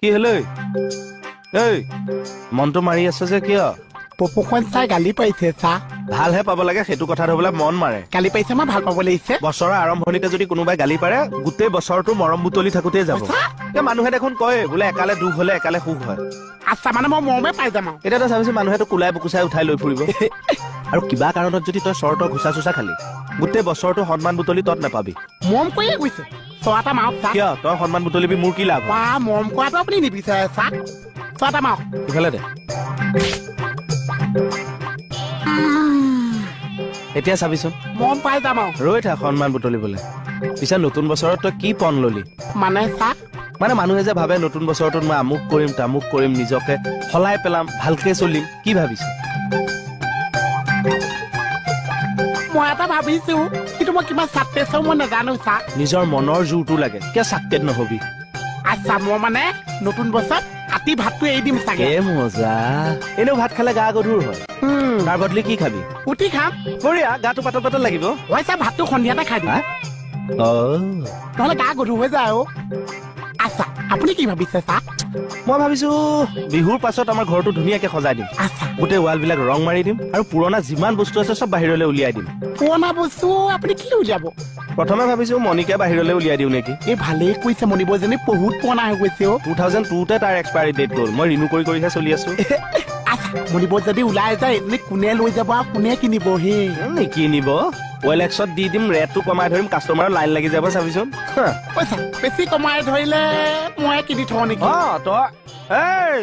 কি হল ঐ? ঐ, মনটো মাৰি আছ যে কিয়? পপুখন চাই গালি পাৰিছে চা। ভালহে পাব লাগে, সেইটো কথা ধৰিবলৈ মন মাৰে। গালি পাৰিছে, মই ভাল পাব লাগিছে। বছৰৰ আৰম্ভণিতে যদি কোনোবাই গালি পাৰে, গোটেই বছৰটো মৰম বুটলি থাকোতেই যাব। সঁচা? এই মানুহে দেখোন কয় বোলে একালে দুখ হলে একালে সুখ হয়। আচ্ছা, মানে মই মৰমে পাই যাম আৰু। এতিয়া তই চাবিচোন, মানুহেতো কোলাই বুকুচাই উঠাই লৈ ফুৰিব। আৰু কিবা কাৰণত যদি তই চৰ্তৰ ঘোচা চোচা খালি, গোটেই বছৰটো সন্মান বুটলি তত নাপাবি। মৰম কৰিয়ে গৈছে, চোৱা এটা মাৰক চা। কিয় তই সন্মান বুটলিবি, মোৰ কি লাভ হয়? বা, মৰম কৰাটো আপুনি নিবিচাৰে চা। চোৱা এটা মাৰক। ইফালে দে। এতিয়া চাবিচোন, মৰম পাই যাম আৰু। ৰৈ থাক সন্মান বুটলিবলৈ। পিছে নতুন বছৰত তই কি পণ ললি? মানে চা? মানে মানুহে যে ভাবে নতুন বছৰটোত মই আমুক কৰিম তামুক কৰিম, নিজকে সলাই পেলাম, ভালকে চলিম, কি ভাবিছ? মই এটা ভাবিছো, কিন্তু মই কিমান চাকচেছ হওঁ মই নাজানো চা। নিজৰ মনৰ জোৰটো লাগে, কিয় চাকটেড নহবি? আচ্ছা, মই মানে নতুন বছৰত ৰাতি ভাতটো এৰি দিম চাগে। এ মজা, এনেও ভাত খালে গা গধুৰ হয়। তাৰ বদলি কি খাবি? ৰুটি খাম। বঢ়িয়া, গাটো পাতল পাতল লাগিব। হয় চা, ভাতটো সন্ধিয়াতে খাই দিম। হা? অ। নহ'লে গা গধুৰ হৈ যায় অ'। আচ্ছা, আপুনি কি ভাবিছে চা? মই ভাবিছো বিহুৰ পাছত আমাৰ ঘৰটো ধুনীয়াকে সজাই দিম। আচ্ছা। গোটেই ৱাল বিলাক ৰং মাৰি দিম আৰু পুৰণা যিমান বস্তু আছে চব বাহিৰলৈ উলিয়াই দিম। পুৰণা বস্তু আপুনি কি উলিয়াব? প্ৰথমে ভাবিছো মণিকে বাহিৰলৈ উলিয়াই দিওঁ নেকি। এই ভালেই কৈছে, মণিবৌজনী বহুত পুৰণা হৈ গৈছে অ'। 2002তে তাৰ এক্সপায়াৰী ডেট গ'ল, মই ৰিনিউ কৰি কৰিহে চলি আছো। আচ্ছা, মণিবৌ যদি ওলাই যায়, এজনী কোনে লৈ যাব আৰু কোনে কিনিব হে? নিকিনিব, ৱেলেক্সত দি দিম, ৰেটটো কমাই ধৰিম, কাষ্টমাৰৰ লাইন লাগি যাব চাবিচোন। পইচা বেছি কমাই ধৰিলে ময়ে কিনি থওঁ নেকি? অ, তই এই।